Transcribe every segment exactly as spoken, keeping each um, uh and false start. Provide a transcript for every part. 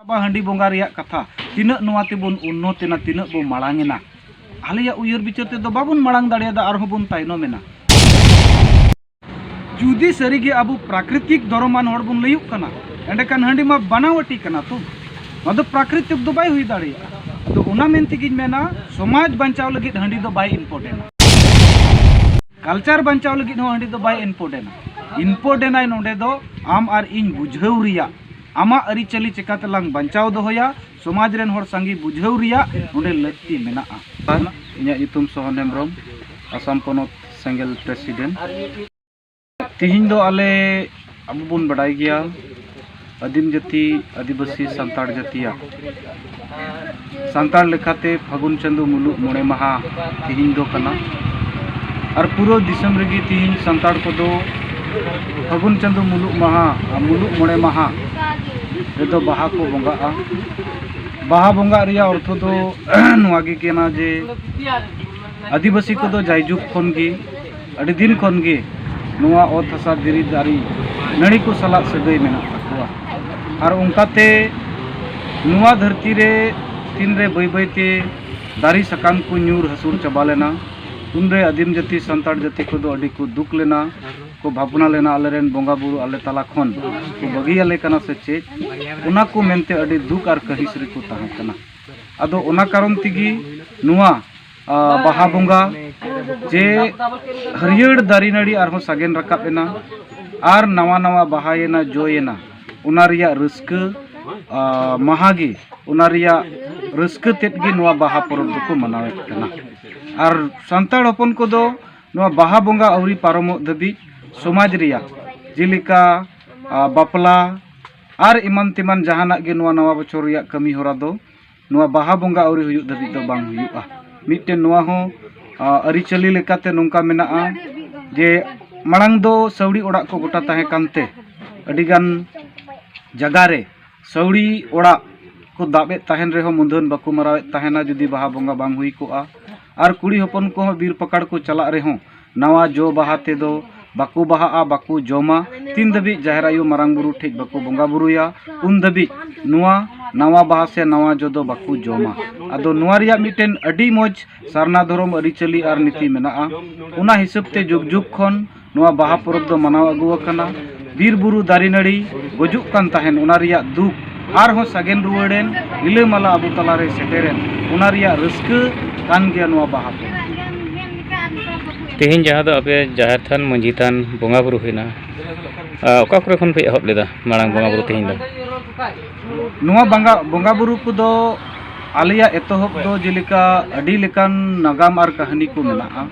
ᱵᱟ ᱦᱟᱺᱰᱤ ᱵᱚᱸᱜᱟ ᱨᱮᱭᱟᱜ ᱠᱟᱛᱷᱟ, ᱛᱤᱱᱟᱹᱜ ᱱᱚᱣᱟ ᱛᱮᱵᱚᱱ ᱩᱱᱱᱚᱛ ᱮᱱᱟ, ᱛᱤᱱᱟᱹᱜ ᱵᱚ ᱢᱟᱲᱟᱝ ᱮᱱᱟ? ᱟᱞᱮᱭᱟᱜ ᱩᱭᱦᱟᱹᱨ ᱵᱤᱪᱟᱹᱨ ᱛᱮᱫᱚ ᱵᱟᱵᱚᱱ ᱢᱟᱲᱟᱝ ᱫᱟᱲᱮᱭᱟᱫᱟ, ᱟᱨᱦᱚᱸ ᱵᱚᱱ ᱛᱟᱭᱱᱚᱢ ᱮᱱᱟ᱾ ᱡᱩᱫᱤ ᱥᱟᱹᱨᱤᱜᱮ ᱟᱵᱚ ᱯᱨᱟᱠᱨᱤᱛᱤᱠ ᱫᱷᱚᱨᱚᱢᱟᱱ ᱦᱚᱲ ᱵᱚᱱ ᱞᱟᱹᱭᱩᱜ ᱠᱟᱱᱟ, ᱮᱸᱰᱮᱠᱷᱟᱱ ᱦᱟᱺᱰᱤ ᱢᱟ ᱵᱟᱱᱟᱣᱟᱹᱴᱤ ᱠᱟᱱᱟ ᱛᱚ, ᱱᱚᱣᱟ ᱫᱚ ᱯᱨᱟᱠᱨᱤᱛᱤᱠ ᱫᱚ ᱵᱟᱭ ᱦᱩᱭ ᱫᱟᱲᱮᱭᱟᱜᱼᱟ᱾ ᱟᱫᱚ ᱚᱱᱟ ᱢᱮᱱ ᱛᱮᱜᱮᱧ ᱢᱮᱱᱟ, ᱥᱚᱢᱟᱡᱽ ᱵᱟᱧᱪᱟᱣ ᱞᱟᱹᱜᱤᱫ ᱦᱟᱺᱰᱤ ᱫᱚ ᱵᱟᱭ ᱤᱢᱯᱚᱨᱴᱮᱱᱴᱟ᱾ ᱠᱟᱞᱪᱟᱨ ᱵᱟᱧᱪᱟᱣ ᱞᱟᱹᱜᱤᱫ ᱦᱚᱸ ᱦᱟᱺᱰᱤ ᱫᱚ ᱵᱟᱭ ᱤᱢᱯᱚᱨᱴᱮᱱᱴᱟ᱾ ᱤᱢᱯᱚᱨᱴᱮᱱᱴ ᱟᱭ ᱱᱚᱰᱮ ᱫᱚ ᱟᱢ ᱟᱨ ᱤᱧ ᱵᱩᱡᱷᱟᱹᱣ ᱨᱮᱭᱟᱜ, ᱟᱢᱟᱜ ᱟᱹᱨᱤᱪᱟᱹᱞᱤ ᱪᱤᱠᱟᱹ ᱛᱮᱞᱟᱝ ᱵᱟᱧᱪᱟᱣ ᱫᱚᱦᱚᱭᱟ, ᱥᱚᱢᱟᱡᱽ ᱨᱮᱱ ᱦᱚᱲ ᱥᱟᱸᱜᱮ ᱵᱩᱡᱷᱟᱹᱣ ᱨᱮᱭᱟᱜ ᱱᱚᱰᱮ ᱞᱟᱹᱠᱛᱤ ᱢᱮᱱᱟᱜᱼᱟ᱾ ᱤᱧᱟᱹᱜ ᱧᱩᱛᱩᱢ ᱥᱚᱦᱚᱱ ᱦᱮᱢᱵᱨᱚᱢ, ᱟᱥᱟᱢ ᱯᱚᱱᱚᱛ ᱥᱮᱸᱜᱮᱞ ᱯᱨᱮᱥᱤᱰᱮᱱᱴ᱾ ᱛᱤᱦᱤᱧ ᱫᱚ ᱟᱞᱮ, ᱟᱵᱚ ᱵᱚᱱ ᱵᱟᱰᱟᱭ ᱜᱮᱭᱟ, ᱟᱹᱫᱤᱢ ᱡᱟᱹᱛᱤ, ᱟᱹᱫᱤᱵᱟᱹᱥᱤ, ᱥᱟᱱᱛᱟᱲ ᱡᱟᱹᱛᱤᱭᱟᱜ, ᱥᱟᱱᱛᱟᱲ ᱞᱮᱠᱟᱛᱮ ᱯᱷᱟᱹᱜᱩᱱ ᱪᱟᱸᱫᱳ ᱢᱩᱞᱩᱜ ᱢᱚᱬᱮ ᱢᱟᱦᱟ ᱛᱤᱦᱤᱧ ᱫᱚ ᱠᱟᱱᱟ᱾ ᱟᱨ ᱯᱩᱨᱟᱹ ᱫᱤᱥᱚᱢ ᱨᱮᱜᱮ ᱛᱤᱦᱤᱧ ᱥᱟᱱᱛᱟᱲ ᱠᱚᱫᱚ ᱯᱷᱟᱹᱜᱩᱱ ᱪᱟᱸᱫᱳ ᱢᱩᱞᱩᱜ ᱢᱟᱦᱟ ᱟᱨ ᱢᱩᱞᱩᱜ ᱢᱚᱬᱮ ᱢᱟᱦᱟ ᱨᱮᱫᱚ ᱵᱟᱦᱟ ᱠᱚ ᱵᱚᱸᱜᱟᱜᱼᱟ᱾ ᱵᱟᱦᱟ ᱵᱚᱸᱜᱟᱜ ᱨᱮᱭᱟᱜ ᱚᱨᱛᱷᱚ ᱫᱚ ᱱᱚᱣᱟ ᱜᱮ ᱠᱟᱱᱟ ᱡᱮ ᱟᱹᱫᱤᱵᱟᱹᱥᱤ ᱠᱚᱫᱚ ᱡᱟᱭᱡᱩᱜᱽ ᱠᱷᱚᱱ ᱜᱮ, ᱟᱹᱰᱤ ᱫᱤᱱ ᱠᱷᱚᱱ ᱜᱮ ᱱᱚᱣᱟ ᱚᱛ ᱦᱟᱥᱟ, ᱫᱷᱤᱨᱤ ᱫᱟᱨᱮ, ᱱᱟᱹᱲᱤ ᱠᱚ ᱥᱟᱞᱟᱜ ᱥᱟᱹᱜᱟᱹᱭ ᱢᱮᱱᱟᱜ ᱛᱟᱠᱚᱣᱟ᱾ ᱟᱨ ᱚᱱᱠᱟᱛᱮ ᱱᱚᱣᱟ ᱫᱷᱟᱹᱨᱛᱤ ᱨᱮ ᱛᱤᱱᱨᱮ ᱵᱟᱹᱭ ᱵᱟᱹᱭ ᱛᱮ ᱫᱟᱨᱮ ᱥᱟᱠᱟᱢ ᱠᱚ ᱧᱩᱨ ᱦᱟᱹᱥᱩᱨ ᱪᱟᱵᱟ ᱞᱮᱱᱟ, ᱩᱱᱨᱮ ᱟᱹᱫᱤᱢ ᱡᱟᱹᱛᱤ ᱥᱟᱱᱛᱟᱲ ᱡᱟᱹᱛᱤ ᱠᱚᱫᱚ ᱟᱹᱰᱤ ᱠᱚ ᱫᱩᱠ ᱞᱮᱱᱟ, ᱠᱚ ᱵᱷᱟᱵᱽᱱᱟ ᱞᱮᱱᱟ, ᱟᱞᱮᱨᱮᱱ ᱵᱚᱸᱜᱟ ᱵᱩᱨᱩ ᱟᱞᱮ ᱛᱟᱞᱟ ᱠᱷᱚᱱ ᱠᱚ ᱵᱟᱹᱜᱤᱭᱟᱞᱮ ᱠᱟᱱᱟ ᱥᱮ ᱪᱮᱫ? ᱚᱱᱟ ᱠᱚ ᱢᱮᱱᱛᱮ ᱟᱹᱰᱤ ᱫᱩᱠ ᱟᱨ ᱠᱟᱹᱦᱤᱥ ᱨᱮᱠᱚ ᱛᱟᱦᱮᱸ ᱠᱟᱱᱟ᱾ ᱟᱫᱚ ᱚᱱᱟ ᱠᱟᱨᱚᱱ ᱛᱮᱜᱮ ᱱᱚᱣᱟ, ᱟ, ᱵᱟᱦᱟ ᱵᱚᱸᱜᱟ ᱡᱮ ᱦᱟᱹᱨᱭᱟᱹᱲ ᱫᱟᱨᱮ ᱱᱟᱹᱲᱤ ᱟᱨᱦᱚᱸ ᱥᱟᱜᱮᱱ ᱨᱟᱠᱟᱵ ᱮᱱᱟ ᱟᱨ ᱱᱟᱣᱟ ᱱᱟᱣᱟ ᱵᱟᱦᱟᱭᱮᱱᱟ, ᱡᱚᱭᱮᱱᱟ, ᱚᱱᱟ ᱨᱮᱭᱟᱜ ᱨᱟᱹᱥᱠᱟᱹ, ᱟ, ᱢᱟᱦᱟ ᱜᱮ, ᱚᱱᱟ ᱨᱮᱭᱟᱜ ᱨᱟᱹᱥᱠᱟᱹ ᱛᱮᱫ ᱜᱮ ᱱᱚᱣᱟ ᱵᱟᱦᱟ ᱯᱚᱨᱚᱵᱽ ᱫᱚᱠᱚ ᱢᱟᱱᱟᱣᱮᱫ ᱠᱟᱱᱟ᱾ ᱟᱨ ᱥᱟᱱᱛᱟᱲ ᱦᱚᱯᱚᱱ ᱠᱚᱫᱚ ᱱᱚᱣᱟ ᱵᱟᱦᱟ ᱵᱚᱸᱜᱟ ᱟᱹᱣᱨᱤ ᱯᱟᱨᱚᱢᱚᱜ ᱫᱷᱟᱹᱵᱤᱡ ᱥᱚᱢᱟᱡᱽ ᱨᱮᱭᱟᱜ ᱡᱮᱞᱮᱠᱟ, ᱟ, ᱵᱟᱯᱞᱟ ᱟᱨ ᱮᱢᱟᱱ ᱛᱮᱢᱟᱱ ᱡᱟᱦᱟᱱᱟᱜ ᱜᱮ ᱱᱚᱣᱟ ᱱᱟᱣᱟ ᱵᱚᱪᱷᱚᱨ ᱨᱮᱭᱟᱜ ᱠᱟᱹᱢᱤ ᱦᱚᱨᱟ ᱫᱚ ᱱᱚᱣᱟ ᱵᱟᱦᱟ ᱵᱚᱸᱜᱟ ᱟᱹᱣᱨᱤ ᱦᱩᱭᱩᱜ ᱫᱷᱟᱹᱵᱤᱡ ᱫᱚ ᱵᱟᱝ ᱦᱩᱭᱩᱜᱼᱟ᱾ ᱢᱤᱫᱴᱮᱱ ᱱᱚᱣᱟ ᱦᱚᱸ, ᱟ, ᱟᱹᱨᱤᱪᱟᱹᱞᱤ ᱞᱮᱠᱟᱛᱮ ᱱᱚᱝᱠᱟ ᱢᱮᱱᱟᱜᱼᱟ ᱡᱮ ᱢᱟᱲᱟᱝ ᱫᱚ ᱥᱟᱹᱣᱲᱤ ᱚᱲᱟᱜ ᱠᱚ ᱜᱚᱴᱟ ᱛᱟᱦᱮᱸ ᱠᱟᱱᱛᱮ ᱟᱹᱰᱤᱜᱟᱱ ᱡᱟᱭᱜᱟ ᱨᱮ ᱥᱟᱹᱣᱲᱤ ᱚᱲᱟᱜ ᱠᱚ ᱫᱟᱵ ᱮᱫ ᱛᱟᱦᱮᱱ ᱨᱮᱦᱚᱸ ᱢᱩᱫᱷᱟᱹᱱ ᱵᱟᱠᱚ ᱢᱟᱨᱟᱣᱮᱫ ᱛᱟᱦᱮᱱᱟ ᱡᱩᱫᱤ ᱵᱟᱦᱟ ᱵᱚᱸᱜᱟ ᱵᱟᱝ ᱦᱩᱭ ᱠᱚᱜᱼᱟ᱾ ᱟᱨ ᱠᱩᱲᱤ ᱦᱚᱯᱚᱱ ᱠᱚᱦᱚᱸ ᱵᱤᱨ ᱯᱟᱠᱟᱲ ᱠᱚ ᱪᱟᱞᱟᱜ ᱨᱮᱦᱚᱸ ᱱᱟᱣᱟ ᱡᱚ ᱵᱟᱦᱟ ᱛᱮᱫᱚ ᱵᱟᱠᱚ ᱵᱟᱦᱟᱜᱼᱟ, ᱵᱟᱠᱚ ᱡᱚᱢᱟ᱾ ᱛᱤᱱ ᱫᱷᱟᱹᱵᱤᱡ ᱡᱟᱦᱮᱨ ᱟᱭᱳ ᱢᱟᱨᱟᱝ ᱵᱩᱨᱩ ᱴᱷᱮᱡ ᱵᱟᱠᱚ ᱵᱚᱸᱜᱟ ᱵᱩᱨᱩᱭᱟ, ᱩᱱ ᱫᱷᱟᱹᱵᱤᱡ ᱱᱚᱣᱟ ᱱᱟᱣᱟ ᱵᱟᱦᱟ ᱥᱮ ᱱᱟᱣᱟ ᱡᱚ ᱫᱚ ᱵᱟᱠᱚ ᱡᱚᱢᱟ᱾ ᱟᱫᱚ ᱱᱚᱣᱟ ᱨᱮᱭᱟᱜ ᱢᱤᱫᱴᱮᱱ ᱟᱹᱰᱤ ᱢᱚᱡᱽ ᱥᱟᱨᱱᱟ ᱫᱷᱚᱨᱚᱢ ᱟᱹᱨᱤᱪᱟᱹᱞᱤ ᱟᱨ ᱱᱤᱛᱤ ᱢᱮᱱᱟᱜᱼᱟ᱾ ᱚᱱᱟ ᱦᱤᱥᱟᱹᱵ ᱛᱮ ᱡᱩᱜᱽ ᱡᱩᱜᱽ ᱠᱷᱚᱱ ᱱᱚᱣᱟ ᱵᱟᱦᱟ ᱯᱚᱨᱚᱵᱽ ᱫᱚ ᱢᱟᱱᱟᱣ ᱟᱹᱜᱩ ᱟᱠᱟᱱᱟ᱾ ᱵᱤᱨ ᱵᱩᱨᱩ ᱫᱟᱨᱮ ᱱᱟᱹᱲᱤ ᱜᱚᱡᱩᱜ ᱠᱟᱱ ᱛᱟᱦᱮᱱ, ᱚᱱᱟ ᱨᱮᱭᱟᱜ ᱫᱩᱠ ᱟᱨᱦᱚᱸ ᱥᱟᱜᱮᱱ ᱨᱩᱣᱟᱹᱲᱮᱱ, ᱨᱤᱞᱟᱹᱢᱟᱞᱟ ᱟᱵᱚ ᱛᱟᱞᱟᱨᱮ ᱥᱮᱴᱮᱨᱮᱱ, ᱚᱱᱟ ᱨᱮᱭᱟᱜ ᱨᱟᱹᱥᱠᱟᱹ ᱠᱟᱱ ᱜᱮᱭᱟ ᱱᱚᱣᱟ ᱵᱟᱦᱟ ᱯᱚᱨᱚᱵᱽ᱾ ᱛᱮᱦᱮᱧ ᱡᱟᱦᱟᱸ ᱫᱚ ᱟᱯᱮ ᱡᱟᱦᱮᱨ ᱛᱷᱟᱱ, ᱢᱟᱹᱡᱷᱤ ᱛᱷᱟᱱ ᱵᱚᱸᱜᱟ ᱵᱩᱨᱩ ᱦᱩᱭᱱᱟ, ᱟ, ᱚᱠᱟ ᱠᱚᱨᱮ ᱠᱷᱚᱱ ᱯᱮ ᱮᱦᱚᱵ ᱞᱮᱫᱟ ᱢᱟᱲᱟᱝ ᱵᱚᱸᱜᱟ ᱵᱩᱨᱩ ᱛᱮᱦᱮᱧ ᱫᱚ? ᱱᱚᱣᱟ ᱵᱚᱸᱜᱟ, ᱵᱚᱸᱜᱟ ᱵᱩᱨᱩ ᱠᱚᱫᱚ ᱟᱞᱮᱭᱟᱜ ᱮᱛᱚᱦᱚᱵ ᱫᱚ ᱡᱮᱞᱮᱠᱟ ᱟᱹᱰᱤ ᱞᱮᱠᱟᱱ ᱱᱟᱜᱟᱢ ᱟᱨ ᱠᱟᱹᱦᱱᱤ ᱠᱚ ᱢᱮᱱᱟᱜᱼᱟ᱾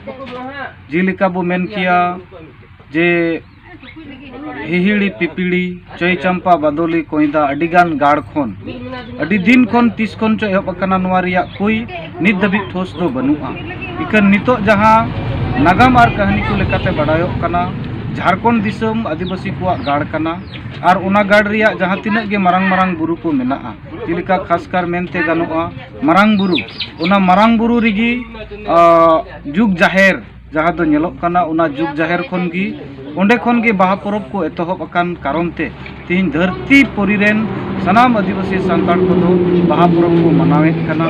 ᱡᱮᱞᱮᱠᱟ ᱵᱚ ᱢᱮᱱ ᱠᱮᱭᱟ ᱡᱮ ᱦᱤᱦᱤᱲᱤ ᱯᱤᱯᱤᱲᱤ, ᱪᱟᱹᱭ ᱪᱟᱢᱯᱟ, ᱵᱟᱫᱚᱞᱤ, ᱠᱚᱸᱭᱫᱟ, ᱟᱹᱰᱤᱜᱟᱱ ᱜᱟᱲ ᱠᱷᱚᱱ, ᱟᱹᱰᱤ ᱫᱤᱱ ᱠᱷᱚᱱ ᱛᱤᱥ ᱠᱷᱚᱱ ᱪᱚ ᱮᱦᱚᱵ ᱟᱠᱟᱱᱟ, ᱱᱚᱣᱟ ᱨᱮᱭᱟᱜ ᱠᱩᱭ ᱱᱤᱛ ᱫᱷᱟᱹᱵᱤᱡ ᱴᱷᱳᱥ ᱫᱚ ᱵᱟᱹᱱᱩᱜᱼᱟ᱾ ᱤᱠᱷᱟᱹᱱ ᱱᱤᱛᱚᱜ ᱡᱟᱦᱟᱸ ᱱᱟᱜᱟᱢ ᱟᱨ ᱠᱟᱹᱦᱱᱤ ᱠᱚ ᱞᱮᱠᱟᱛᱮ ᱵᱟᱰᱟᱭᱚᱜ ᱠᱟᱱᱟ, ᱡᱷᱟᱲᱠᱷᱚᱸᱰ ᱫᱤᱥᱚᱢ ᱟᱹᱫᱤᱵᱟᱹᱥᱤ ᱠᱚᱣᱟᱜ ᱜᱟᱲ ᱠᱟᱱᱟ ᱟᱨ ᱚᱱᱟ ᱜᱟᱲ ᱨᱮᱭᱟᱜ ᱡᱟᱦᱟᱸ ᱛᱤᱱᱟᱹᱜ ᱜᱮ ᱢᱟᱨᱟᱝ ᱢᱟᱨᱟᱝ ᱵᱩᱨᱩ ᱠᱚ ᱢᱮᱱᱟᱜᱼᱟ, ᱡᱮᱞᱮᱠᱟ ᱠᱷᱟᱥᱠᱟᱨ ᱢᱮᱱᱛᱮ ᱜᱟᱱᱚᱜᱼᱟ ᱢᱟᱨᱟᱝ ᱵᱩᱨᱩ, ᱚᱱᱟ ᱢᱟᱨᱟᱝ ᱵᱩᱨᱩ ᱨᱮᱜᱮ, ᱟ, ᱡᱩᱜᱽ ᱡᱟᱦᱮᱨ ᱡᱟᱦᱟᱸ ᱫᱚ ᱧᱮᱞᱚᱜ ᱠᱟᱱᱟ, ᱚᱱᱟ ᱡᱩᱜᱽ ᱡᱟᱦᱮᱨ ᱠᱷᱚᱱ ᱜᱮ, ᱚᱸᱰᱮ ᱠᱷᱚᱱ ᱜᱮ ᱵᱟᱦᱟ ᱯᱚᱨᱚᱵᱽ ᱠᱚ ᱮᱛᱚᱦᱚᱵ ᱟᱠᱟᱱ ᱠᱟᱨᱚᱱ ᱛᱮ ᱛᱮᱦᱮᱧ ᱫᱷᱟᱹᱨᱛᱤ ᱯᱩᱨᱤ ᱨᱮᱱ ᱥᱟᱱᱟᱢ ᱟᱹᱫᱤᱵᱟᱹᱥᱤ ᱥᱟᱱᱛᱟᱲ ᱠᱚᱫᱚ ᱵᱟᱦᱟ ᱯᱚᱨᱚᱵᱽ ᱠᱚ ᱢᱟᱱᱟᱣᱮᱫ ᱠᱟᱱᱟ᱾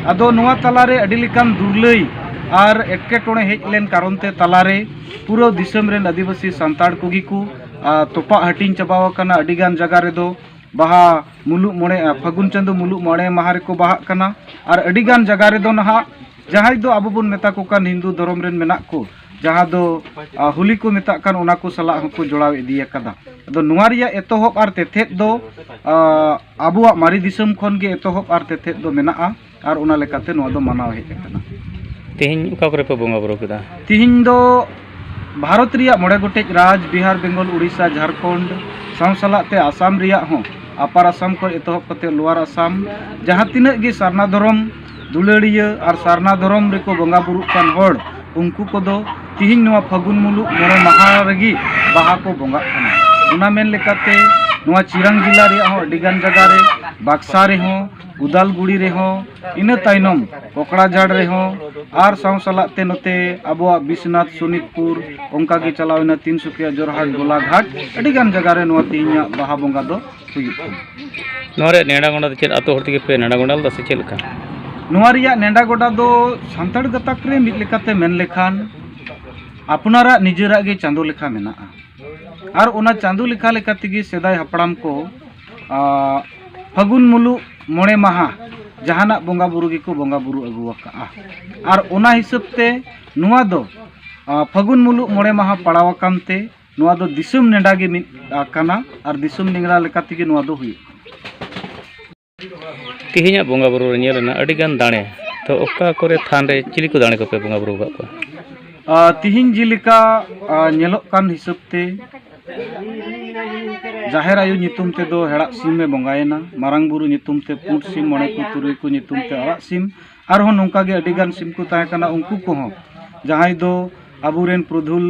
ᱟᱫᱚ ᱱᱚᱣᱟ ᱛᱟᱞᱟᱨᱮ ᱟᱹᱰᱤ ᱞᱮᱠᱟᱱ ᱫᱩᱨᱞᱟᱹᱭ ᱟᱨ ᱮᱴᱠᱮᱴᱚᱬᱮ ᱦᱮᱡ ᱞᱮᱱ ᱠᱟᱨᱚᱱ ᱛᱮ ᱛᱟᱞᱟᱨᱮ ᱯᱩᱨᱟᱹ ᱫᱤᱥᱚᱢ ᱨᱮᱱ ᱟᱹᱫᱤᱵᱟᱹᱥᱤ ᱥᱟᱱᱛᱟᱲ ᱠᱚᱜᱮ ᱠᱚ, ᱟ, ᱛᱚᱯᱟᱜ ᱦᱟᱹᱴᱤᱧ ᱪᱟᱵᱟᱣ ᱟᱠᱟᱱᱟ᱾ ᱟᱹᱰᱤᱜᱟᱱ ᱡᱟᱭᱜᱟ ᱨᱮᱫᱚ ᱵᱟᱦᱟ ᱢᱩᱞᱩᱜ ᱢᱚᱬᱮ, ᱟ, ᱯᱷᱟᱹᱜᱩᱱ ᱪᱟᱸᱫᱳ ᱢᱩᱞᱩᱜ ᱢᱚᱬᱮ ᱢᱟᱦᱟ ᱨᱮᱠᱚ ᱵᱟᱦᱟᱜ ᱠᱟᱱᱟ᱾ ᱟᱨ ᱟᱹᱰᱤᱜᱟᱱ ᱡᱟᱭᱜᱟ ᱨᱮᱫᱚ ᱱᱟᱦᱟᱜ ᱡᱟᱦᱟᱸᱭ ᱫᱚ ᱟᱵᱚ ᱵᱚᱱ ᱢᱮᱛᱟ ᱠᱚ ᱠᱟᱱ ᱦᱤᱱᱫᱩ ᱫᱷᱚᱨᱚᱢ ᱨᱮᱱ ᱢᱮᱱᱟᱜ ᱠᱚ, ᱡᱟᱦᱟᱸ ᱫᱚ, ᱟ, ᱦᱳᱞᱤ ᱠᱚ ᱢᱮᱛᱟᱜ ᱠᱟᱱ, ᱚᱱᱟ ᱠᱚ ᱥᱟᱞᱟᱜ ᱦᱚᱸᱠᱚ ᱡᱚᱲᱟᱣ ᱤᱫᱤ ᱟᱠᱟᱫᱟ᱾ ᱟᱫᱚ ᱱᱚᱣᱟ ᱨᱮᱭᱟᱜ ᱮᱛᱚᱦᱚᱵ ᱟᱨ ᱛᱮᱛᱮᱫ ᱫᱚ, ᱟ, ᱟᱵᱚᱣᱟᱜ ᱢᱟᱨᱮ ᱫᱤᱥᱚᱢ ᱠᱷᱚᱱ ᱜᱮ ᱮᱛᱚᱦᱚᱵ ᱟᱨ ᱛᱮᱛᱮᱫ ᱫᱚ ᱢᱮᱱᱟᱜᱼᱟ ᱟᱨ ᱚᱱᱟ ᱞᱮᱠᱟᱛᱮ ᱱᱚᱣᱟ ᱫᱚ ᱢᱟᱱᱟᱣ ᱦᱮᱡ ᱟᱠᱟᱱᱟ᱾ ᱛᱮᱦᱮᱧ ᱚᱠᱟ ᱠᱚᱨᱮ ᱯᱮ ᱵᱚᱸᱜᱟ ᱵᱩᱨᱩ ᱠᱮᱫᱟ? ᱛᱮᱦᱮᱧ ᱫᱚ ᱵᱷᱟᱨᱚᱛ ᱨᱮᱭᱟᱜ ᱢᱚᱬᱮ ᱜᱚᱴᱮᱡ ᱨᱟᱡᱽ, ᱵᱤᱦᱟᱨ, ᱵᱮᱝᱜᱚᱞ, ᱩᱲᱤᱥᱥᱟ, ᱡᱷᱟᱲᱠᱷᱚᱸᱰ, ᱥᱟᱶ ᱥᱟᱞᱟᱜ ᱛᱮ ᱟᱥᱟᱢ ᱨᱮᱭᱟᱜ ᱦᱚᱸ, ᱟᱯᱟᱨ ᱟᱥᱟᱢ ᱠᱷᱚᱱ ᱮᱛᱚᱦᱚᱵ ᱠᱟᱛᱮ ᱞᱳᱣᱟᱨ ᱟᱥᱟᱢ, ᱡᱟᱦᱟᱸ ᱛᱤᱱᱟᱹᱜ ᱜᱮ ᱥᱟᱨᱱᱟ ᱫᱷᱚᱨᱚᱢ ᱫᱩᱞᱟᱹᱲᱤᱭᱟᱹ ᱟᱨ ᱥᱟᱨᱱᱟ ᱫᱷᱚᱨᱚᱢ ᱨᱮᱠᱚ ᱵᱚᱸᱜᱟ ᱵᱩᱨᱩᱜ ᱠᱟᱱ ᱦᱚᱲ, ᱩᱱᱠᱩ ᱠᱚᱫᱚ ᱛᱤᱦᱤᱧ ᱱᱚᱣᱟ ᱯᱷᱟᱹᱜᱩᱱ ᱢᱩᱞᱩᱜ ᱢᱚᱬᱮ ᱢᱟᱦᱟ ᱨᱮᱜᱮ ᱵᱟᱦᱟ ᱠᱚ ᱵᱚᱸᱜᱟᱜ ᱠᱟᱱᱟ᱾ ᱚᱱᱟ ᱢᱮᱱ ᱞᱮᱠᱟᱛᱮ ᱱᱚᱣᱟ ᱪᱤᱨᱟᱝ ᱡᱮᱞᱟ ᱨᱮᱭᱟᱜ ᱦᱚᱸ ᱟᱹᱰᱤ ᱜᱟᱱ ᱡᱟᱭᱜᱟ ᱨᱮ, ᱵᱟᱠᱥᱟ ᱨᱮᱦᱚᱸ, ᱩᱫᱟᱞᱜᱩᱲᱤ ᱨᱮᱦᱚᱸ, ᱤᱱᱟᱹ ᱛᱟᱭᱱᱚᱢ ᱠᱚᱠᱲᱟᱡᱷᱟᱲ ᱨᱮᱦᱚᱸ, ᱟᱨ ᱥᱟᱶ ᱥᱟᱞᱟᱜ ᱛᱮ ᱱᱚᱛᱮ ᱟᱵᱚᱣᱟᱜ ᱵᱤᱥᱱᱟᱛᱷ, ᱥᱳᱱᱤᱛᱯᱩᱨ, ᱚᱱᱠᱟ ᱜᱮ ᱪᱟᱞᱟᱣ ᱮᱱᱟ ᱛᱤᱱᱥᱩᱠᱤᱭᱟ, ᱡᱳᱨᱦᱟᱴ, ᱜᱳᱞᱟᱜᱷᱟᱴ, ᱟᱹᱰᱤ ᱜᱟᱱ ᱡᱟᱭᱜᱟ ᱨᱮ ᱱᱚᱣᱟ ᱛᱮᱦᱮᱧᱟᱜ ᱵᱟᱦᱟ ᱵᱚᱸᱜᱟ ᱫᱚ ᱦᱩᱭᱩᱜ ᱠᱟᱱᱟ᱾ ᱱᱚᱣᱟ ᱨᱮᱭᱟᱜ ᱱᱮᱰᱟ ᱜᱚᱸᱰᱟ ᱫᱚ ᱪᱮᱫ ᱟᱛᱳ ᱦᱚᱲ ᱛᱮᱜᱮ ᱯᱮ ᱱᱮᱰᱟ ᱜᱚᱸᱰᱟ ᱞᱮᱫᱟ ᱥᱮ ᱪᱮᱫ ᱞᱮᱠᱟ? ᱱᱚᱣᱟ ᱨᱮᱭᱟᱜ ᱱᱮᱰᱟ ᱜᱚᱸᱰᱟ ᱫᱚ ᱥᱟᱱᱛᱟᱲ ᱜᱟᱛᱟᱠ ᱨᱮ ᱢᱤᱫ ᱞᱮᱠᱟᱛᱮ ᱢᱮᱱ ᱞᱮᱠᱷᱟᱱ ᱟᱯᱱᱟᱨᱟᱜ ᱱᱤᱡᱮᱨᱟᱜ ᱜᱮ ᱪᱟᱸᱫᱳ ᱞᱮᱠᱷᱟ ᱢᱮᱱᱟᱜᱼᱟ᱾ ᱟᱨ ᱚᱱᱟ ᱪᱟᱸᱫᱳ ᱞᱮᱠᱷᱟ ᱞᱮᱠᱟ ᱛᱮᱜᱮ ᱥᱮᱫᱟᱭ ᱦᱟᱯᱲᱟᱢ ᱠᱚ, ᱟ, ᱯᱷᱟᱹᱜᱩᱱ ᱢᱩᱞᱩᱜ ᱢᱚᱬᱮ ᱢᱟᱦᱟ ᱡᱟᱦᱟᱱᱟᱜ ᱵᱚᱸᱜᱟ ᱵᱩᱨᱩ ᱜᱮᱠᱚ ᱵᱚᱸᱜᱟ ᱵᱩᱨᱩ ᱟᱹᱜᱩ ᱟᱠᱟᱜᱼᱟ᱾ ᱟᱨ ᱚᱱᱟ ᱦᱤᱥᱟᱹᱵ ᱛᱮ ᱱᱚᱣᱟ ᱫᱚ, ᱟ, ᱯᱷᱟᱹᱜᱩᱱ ᱢᱩᱞᱩᱜ ᱢᱚᱬᱮ ᱢᱟᱦᱟ ᱯᱟᱲᱟᱣ ᱟᱠᱟᱱ ᱛᱮ ᱱᱚᱣᱟ ᱫᱚ ᱫᱤᱥᱚᱢ ᱱᱮᱰᱟ ᱜᱮ ᱢᱤᱫ, ᱟ, ᱠᱟᱱᱟ ᱟᱨ ᱫᱤᱥᱚᱢ ᱱᱮᱰᱟ ᱞᱮᱠᱟ ᱛᱮᱜᱮ ᱱᱚᱣᱟ ᱫᱚ ᱦᱩᱭᱩᱜ ᱠᱟᱱᱟ᱾ ᱛᱮᱦᱮᱧᱟᱜ ᱵᱚᱸᱜᱟ ᱵᱩᱨᱩ ᱨᱮ ᱧᱮᱞ ᱮᱱᱟ ᱟᱹᱰᱤ ᱜᱟᱱ ᱫᱟᱲᱮ, ᱛᱚ ᱚᱠᱟ ᱠᱚᱨᱮ ᱛᱷᱟᱱ ᱨᱮ ᱪᱤᱞᱤ ᱠᱚ ᱫᱟᱲᱮ ᱠᱚᱯᱮ ᱵᱚᱸᱜᱟ ᱵᱩᱨᱩ ᱟᱠᱟᱫ ᱠᱚᱣᱟ? ᱟ, ᱛᱤᱦᱤᱧ ᱡᱮᱞᱮᱠᱟ, ᱟ, ᱧᱮᱞᱚᱜ ᱠᱟᱱ ᱦᱤᱥᱟᱹᱵ ᱛᱮ ᱡᱟᱦᱮᱨ ᱟᱭᱳ ᱧᱩᱛᱩᱢ ᱛᱮᱫᱚ ᱦᱮᱲᱟᱜ ᱥᱤᱢ ᱮ ᱵᱚᱸᱜᱟᱭᱮᱱᱟ, ᱢᱟᱨᱟᱝ ᱵᱩᱨᱩ ᱧᱩᱛᱩᱢ ᱛᱮ ᱯᱩᱸᱰ ᱥᱤᱢ, ᱢᱚᱬᱮ ᱠᱚ ᱛᱩᱨᱩᱭ ᱠᱚ ᱧᱩᱛᱩᱢ ᱛᱮ ᱟᱨᱟᱜ ᱥᱤᱢ, ᱟᱨᱦᱚᱸ ᱱᱚᱝᱠᱟ ᱜᱮ ᱟᱹᱰᱤ ᱜᱟᱱ ᱥᱤᱢ ᱠᱚ ᱛᱟᱦᱮᱸ ᱠᱟᱱᱟ, ᱩᱱᱠᱩ ᱠᱚᱦᱚᱸ ᱡᱟᱦᱟᱸᱭ ᱫᱚ ᱟᱵᱚᱨᱮᱱ ᱯᱨᱚᱫᱷᱩᱞ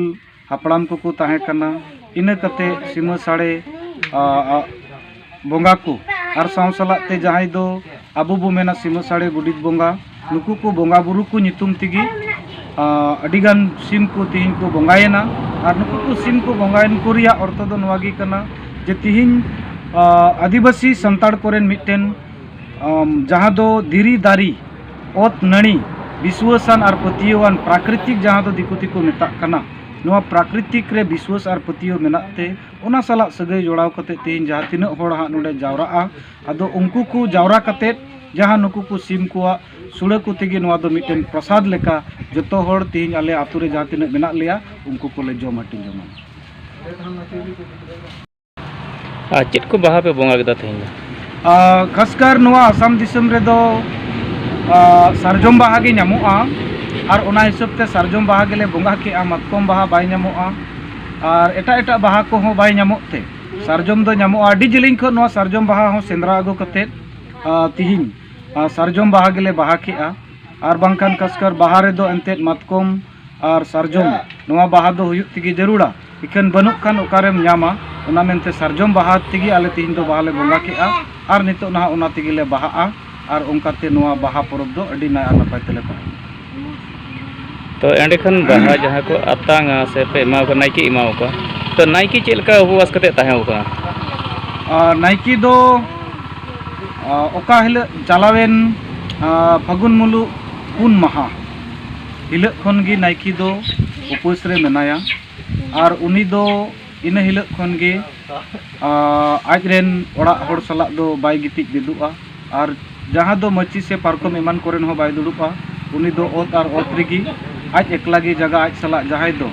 ᱦᱟᱯᱲᱟᱢ ᱠᱚᱠᱚ ᱛᱟᱦᱮᱸ ᱠᱟᱱᱟ, ᱤᱱᱟᱹ ᱠᱟᱛᱮ ᱥᱤᱢᱟᱹ ᱥᱟᱲᱮ, ᱟ, ᱟ, ᱵᱚᱸᱜᱟ ᱠᱚ, ᱟᱨ ᱥᱟᱶ ᱥᱟᱞᱟᱜ ᱛᱮ ᱡᱟᱦᱟᱸᱭ ᱫᱚ ᱟᱵᱚ ᱵᱚ ᱢᱮᱱᱟ ᱥᱤᱢᱟᱹ ᱥᱟᱲᱮ ᱜᱚᱰᱮᱛ ᱵᱚᱸᱜᱟ, ᱱᱩᱠᱩ ᱠᱚ ᱵᱚᱸᱜᱟ ᱵᱩᱨᱩ ᱠᱚ ᱧᱩᱛᱩᱢ ᱛᱮᱜᱮ, ᱟ, ᱟᱹᱰᱤ ᱜᱟᱱ ᱥᱤᱢ ᱠᱚ ᱛᱮᱦᱮᱧ ᱠᱚ ᱵᱚᱸᱜᱟᱭᱮᱱᱟ᱾ ᱟᱨ ᱱᱩᱠᱩ ᱠᱚ ᱥᱤᱢ ᱠᱚ ᱵᱚᱸᱜᱟᱭᱮᱱ ᱠᱚ ᱨᱮᱭᱟᱜ ᱚᱨᱛᱷᱚ ᱫᱚ ᱱᱚᱣᱟ ᱜᱮ ᱠᱟᱱᱟ ᱡᱮ ᱛᱮᱦᱮᱧ, ᱟ, ᱟᱹᱫᱤᱵᱟᱹᱥᱤ ᱥᱟᱱᱛᱟᱲ ᱠᱚᱨᱮᱱ ᱢᱤᱫᱴᱮᱱ, ᱟᱢ, ᱡᱟᱦᱟᱸ ᱫᱚ ᱫᱷᱤᱨᱤ ᱫᱟᱨᱮ, ᱚᱛ ᱱᱟᱹᱲᱤ, ᱵᱤᱥᱣᱟᱹᱥᱟᱱ ᱟᱨ ᱯᱟᱹᱛᱭᱟᱹᱣᱟᱱ ᱯᱨᱟᱠᱨᱤᱛᱤᱠ ᱡᱟᱦᱟᱸ ᱫᱚ ᱫᱤᱠᱩ ᱛᱮᱠᱚ ᱢᱮᱛᱟᱜ ᱠᱟᱱᱟ, ᱱᱚᱣᱟ ᱯᱨᱟᱠᱨᱤᱛᱤᱠ ᱨᱮ ᱵᱤᱥᱣᱟᱹᱥ ᱟᱨ ᱯᱟᱹᱛᱭᱟᱹᱣ ᱢᱮᱱᱟᱜ ᱛᱮ, ᱚᱱᱟ ᱥᱟᱞᱟᱜ ᱥᱟᱹᱜᱟᱹᱭ ᱡᱚᱲᱟᱣ ᱠᱟᱛᱮ ᱛᱮᱦᱮᱧ ᱡᱟᱦᱟᱸ ᱛᱤᱱᱟᱹᱜ ᱦᱚᱲ ᱦᱟᱸᱜ ᱱᱚᱰᱮ ᱡᱟᱣᱨᱟᱜᱼᱟ, ᱟᱫᱚ ᱩᱱᱠᱩ ᱠᱚ ᱡᱟᱣᱨᱟ ᱠᱟᱛᱮ ᱡᱟᱦᱟᱸ ᱱᱩᱠᱩ ᱠᱚ ᱥᱤᱢ ᱠᱚᱣᱟᱜ ᱥᱩᱲᱟᱹ ᱠᱚ ᱛᱮᱜᱮ ᱱᱚᱣᱟ ᱫᱚ ᱢᱤᱫᱴᱮᱱ ᱯᱨᱚᱥᱟᱫᱽ ᱞᱮᱠᱟ ᱡᱚᱛᱚ ᱦᱚᱲ ᱛᱮᱦᱮᱧ ᱟᱞᱮ ᱟᱹᱛᱩ ᱨᱮ ᱡᱟᱦᱟᱸ ᱛᱤᱱᱟᱹᱜ ᱢᱮᱱᱟᱜ ᱞᱮᱭᱟ, ᱩᱱᱠᱩ ᱠᱚᱞᱮ ᱡᱚᱢ ᱦᱟᱹᱴᱤᱧ ᱡᱚᱝᱟ᱾ ᱟᱨ ᱪᱮᱫ ᱠᱚ ᱵᱟᱦᱟ ᱯᱮ ᱵᱚᱸᱜᱟ ᱠᱮᱫᱟ ᱛᱮᱦᱮᱧ ᱫᱚ? ᱟᱨ ᱠᱷᱟᱥᱠᱟᱨ ᱱᱚᱣᱟ ᱟᱥᱟᱢ ᱫᱤᱥᱚᱢ ᱨᱮᱫᱚ, ᱟᱨ ᱥᱟᱨᱡᱚᱢ ᱵᱟᱦᱟ ᱜᱮ ᱧᱟᱢᱚᱜᱼᱟ, ᱟᱨ ᱚᱱᱟ ᱦᱤᱥᱟᱹᱵ ᱛᱮ ᱥᱟᱨᱡᱚᱢ ᱵᱟᱦᱟ ᱜᱮᱞᱮ ᱵᱚᱸᱜᱟ ᱠᱮᱜᱼᱟ᱾ ᱢᱟᱛᱠᱚᱢ ᱵᱟᱦᱟ ᱵᱟᱭ ᱧᱟᱢᱚᱜᱼᱟ, ᱟᱨ ᱮᱴᱟᱜ ᱮᱴᱟᱜ ᱵᱟᱦᱟ ᱠᱚᱦᱚᱸ ᱵᱟᱭ ᱧᱟᱢᱚᱜ ᱛᱮ ᱥᱟᱨᱡᱚᱢ ᱫᱚ ᱧᱟᱢᱚᱜᱼᱟ᱾ ᱟᱹᱰᱤ ᱡᱮᱞᱮᱧ ᱠᱷᱚᱱ ᱱᱚᱣᱟ ᱥᱟᱨᱡᱚᱢ ᱵᱟᱦᱟ ᱦᱚᱸ ᱥᱮᱸᱫᱽᱨᱟ ᱟᱹᱜᱩ ᱠᱟᱛᱮᱫ, ᱟᱨ ᱛᱤᱦᱤᱧ, ᱟᱨ ᱥᱟᱨᱡᱚᱢ ᱵᱟᱦᱟ ᱜᱮᱞᱮ ᱵᱟᱦᱟ ᱠᱮᱜᱼᱟ᱾ ᱟᱨ ᱵᱟᱝᱠᱷᱟᱱ ᱠᱷᱟᱥᱠᱟᱨ ᱵᱟᱦᱟ ᱨᱮᱫᱚ ᱮᱱᱛᱮᱫ ᱢᱟᱛᱠᱚᱢ, ᱟᱨ ᱥᱟᱨᱡᱚᱢ, ᱱᱚᱣᱟ ᱵᱟᱦᱟ ᱫᱚ ᱦᱩᱭᱩᱜ ᱛᱮᱜᱮ ᱡᱟᱹᱨᱩᱲᱟ᱾ ᱤᱠᱷᱟᱹᱱ ᱵᱟᱹᱱᱩᱜ ᱠᱷᱟᱱ ᱚᱠᱟᱨᱮᱢ ᱧᱟᱢᱟ? ᱚᱱᱟ ᱢᱮᱱᱛᱮ ᱥᱟᱨᱡᱚᱢ ᱵᱟᱦᱟ ᱛᱮᱜᱮ ᱟᱞᱮ ᱛᱮᱦᱮᱧ ᱫᱚ ᱵᱟᱦᱟ ᱞᱮ ᱵᱚᱸᱜᱟ ᱠᱮᱜᱼᱟ᱾ ᱟᱨ ᱱᱤᱛᱚᱜ ᱱᱟᱦᱟᱜ ᱚᱱᱟ ᱛᱮᱜᱮ ᱞᱮ ᱵᱟᱦᱟᱜᱼᱟ᱾ ᱟᱨ ᱚᱱᱠᱟᱛᱮ ᱱᱚᱣᱟ ᱵᱟᱦᱟ ᱯᱚᱨᱚᱵᱽ ᱫᱚ ᱟᱹᱰᱤ ᱱᱟᱭ ᱟᱨ ᱱᱟᱯᱟᱭ ᱛᱮᱞᱮ ᱯᱟᱨᱚᱢᱟ᱾ ᱛᱚ ᱮᱸᱰᱮᱠᱷᱟᱱ ᱵᱟᱦᱟ ᱡᱟᱦᱟᱸ ᱠᱚ ᱟᱛᱟᱝᱟ ᱥᱮ ᱯᱮ ᱮᱢᱟ ᱠᱚᱣᱟ, ᱱᱟᱭᱠᱮ ᱮᱢᱟ ᱠᱚᱣᱟ, ᱛᱚ ᱱᱟᱭᱠᱮ ᱪᱮᱫ ᱞᱮᱠᱟ ᱩᱯᱚᱵᱟᱥ ᱠᱟᱛᱮ ᱛᱟᱦᱮᱸ ᱠᱟᱱᱟ? ᱟᱨ ᱱᱟᱭᱠᱮ ᱫᱚ, ᱟᱨ, ᱚᱠᱟ ᱦᱤᱞᱳᱜ ᱪᱟᱞᱟᱣᱮᱱ, ᱟᱨ, ᱯᱷᱟᱹᱜᱩᱱ ᱢᱩᱞᱩᱜ ᱯᱩᱱ ᱢᱟᱦᱟ ᱦᱤᱞᱳᱜ ᱠᱷᱚᱱ ᱜᱮ ᱱᱟᱭᱠᱮ ᱫᱚ ᱩᱯᱟᱹᱥ ᱨᱮ ᱢᱮᱱᱟᱭᱟ᱾ ᱟᱨ ᱩᱱᱤ ᱫᱚ ᱤᱱᱟᱹ ᱦᱤᱞᱳᱜ ᱠᱷᱚᱱ ᱜᱮ, ᱟᱨ, ᱟᱡ ᱨᱮᱱ ᱚᱲᱟᱜ ᱦᱚᱲ ᱥᱟᱞᱟᱜ ᱫᱚ ᱵᱟᱭ ᱜᱤᱛᱤᱡ ᱢᱤᱫᱚᱜᱼᱟ᱾ ᱟᱨ ᱡᱟᱦᱟᱸ ᱫᱚ ᱢᱟᱹᱪᱤ ᱥᱮ ᱯᱟᱨᱠᱚᱢ ᱮᱢᱟᱱ ᱠᱚᱨᱮᱱ ᱦᱚᱸ ᱵᱟᱭ ᱫᱩᱲᱩᱵᱼᱟ᱾ ᱩᱱᱤ ᱫᱚ ᱚᱛ ᱟᱨ ᱚᱛ ᱨᱮᱜᱮ ᱟᱡ ᱮᱠᱞᱟ ᱜᱮ ᱡᱟᱭᱜᱟ ᱟᱡ ᱥᱟᱞᱟᱜ ᱡᱟᱦᱟᱸᱭ ᱫᱚ,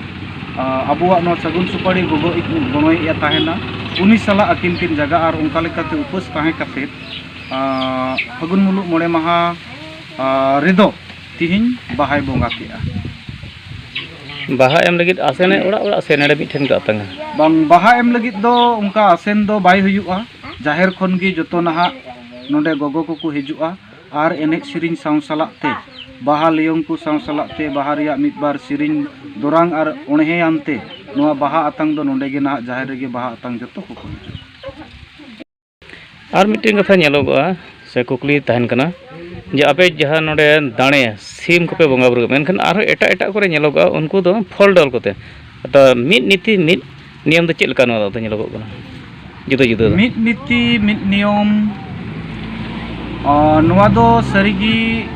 ᱟᱸ, ᱟᱵᱚᱣᱟᱜ ᱱᱚᱣᱟ ᱥᱟᱹᱜᱩᱱ ᱥᱩᱯᱟᱹᱲᱤ ᱜᱚᱜᱚ ᱤᱡ ᱜᱚᱲᱚᱭᱮᱫᱼᱟ ᱛᱟᱦᱮᱱᱟ, ᱩᱱᱤ ᱥᱟᱞᱟᱜ ᱟᱹᱠᱤᱱ ᱠᱤᱱ ᱡᱟᱭᱜᱟ ᱟᱨ ᱚᱱᱠᱟ ᱞᱮᱠᱟᱛᱮ ᱩᱯᱟᱹᱥ ᱛᱟᱦᱮᱸ ᱠᱟᱛᱮᱫ, ᱟᱸ, ᱯᱷᱟᱹᱜᱩᱱ ᱢᱩᱞᱩᱜ ᱢᱚᱬᱮ ᱢᱟᱦᱟ, ᱟᱸ, ᱨᱮᱫᱚ ᱛᱤᱦᱤᱧ ᱵᱟᱦᱟᱭ ᱵᱚᱸᱜᱟ ᱠᱮᱜᱼᱟ᱾ ᱵᱟᱦᱟ ᱮᱢ ᱞᱟᱹᱜᱤᱫ ᱟᱥᱮᱱᱮ ᱚᱲᱟᱜ ᱚᱲᱟᱜ ᱥᱮ ᱱᱚᱰᱮ ᱢᱤᱫᱴᱷᱮᱱ ᱠᱚ ᱟᱛᱟᱝᱟ? ᱵᱟᱝ, ᱵᱟᱦᱟ ᱮᱢ ᱞᱟᱹᱜᱤᱫ ᱫᱚ ᱚᱱᱠᱟ ᱟᱥᱮᱱ ᱫᱚ ᱵᱟᱭ ᱦᱩᱭᱩᱜᱼᱟ᱾ ᱡᱟᱦᱮᱨ ᱠᱷᱚᱱ ᱜᱮ ᱡᱚᱛᱚ ᱱᱟᱦᱟᱜ ᱱᱚᱰᱮ ᱜᱚᱜᱚ ᱠᱚᱠᱚ ᱦᱤᱡᱩᱜᱼᱟ᱾ ᱟᱨ ᱮᱱᱮᱡ ᱥᱮᱨᱮᱧ ᱥᱟᱶ ᱥᱟᱞᱟᱜ ᱛᱮ, ᱵᱟᱦᱟ ᱞᱟᱹᱭᱚᱝ ᱠᱚ ᱥᱟᱶ ᱥᱟᱞᱟᱜ ᱛᱮ, ᱵᱟᱦᱟ ᱨᱮᱭᱟᱜ ᱢᱤᱫ ᱵᱟᱨ ᱥᱮᱨᱮᱧ ᱫᱚᱨᱟᱝ ᱟᱨ ᱚᱬᱦᱮᱭᱟᱱ ᱛᱮ ᱱᱚᱣᱟ ᱵᱟᱦᱟ ᱟᱛᱟᱝ ᱫᱚ ᱱᱚᱰᱮ ᱜᱮ ᱱᱟᱦᱟᱜ ᱡᱟᱦᱮᱨ ᱨᱮᱜᱮ ᱵᱟᱦᱟ ᱟᱛᱟᱝ ᱡᱚᱛᱚ ᱠᱚᱠᱚ ᱦᱤᱡᱩᱜᱼᱟ᱾ ᱟᱨ ᱢᱤᱫᱴᱮᱱ ᱠᱟᱛᱷᱟ ᱧᱮᱞᱚᱜᱚᱜᱼᱟ ᱥᱮ ᱠᱩᱠᱞᱤ ᱛᱟᱦᱮᱱ ᱠᱟᱱᱟ ᱡᱮ ᱟᱯᱮ ᱡᱟᱦᱟᱸ ᱱᱚᱰᱮ ᱫᱟᱲᱮ ᱥᱤᱢ ᱠᱚᱯᱮ ᱵᱚᱸᱜᱟ ᱵᱩᱨᱩ ᱠᱚᱣᱟ, ᱢᱮᱱᱠᱷᱟᱱ ᱟᱨᱦᱚᱸ ᱮᱴᱟᱜ ᱮᱴᱟᱜ ᱠᱚᱨᱮ ᱧᱮᱞᱚᱜᱚᱜᱼᱟ ᱩᱱᱠᱩ ᱫᱚ ᱯᱷᱚᱞ ᱰᱚᱞ ᱠᱚᱛᱮ᱾ ᱛᱚ ᱢᱤᱫ ᱱᱤᱛᱤ ᱢᱤᱫ ᱱᱤᱭᱚᱢ ᱫᱚ ᱪᱮᱫ ᱞᱮᱠᱟ ᱱᱚᱣᱟ ᱫᱚ ᱧᱮᱞᱚᱜᱚᱜ ᱠᱟᱱᱟ ᱡᱩᱫᱟᱹ ᱡᱩᱫᱟᱹ ᱫᱚ? ᱢᱤᱫ ᱱᱤᱛᱤ ᱢᱤᱫ ᱱᱤᱭᱚᱢ, ᱟᱸ, ᱱᱚᱣᱟ ᱫᱚ ᱥᱟᱹᱨᱤᱜᱮ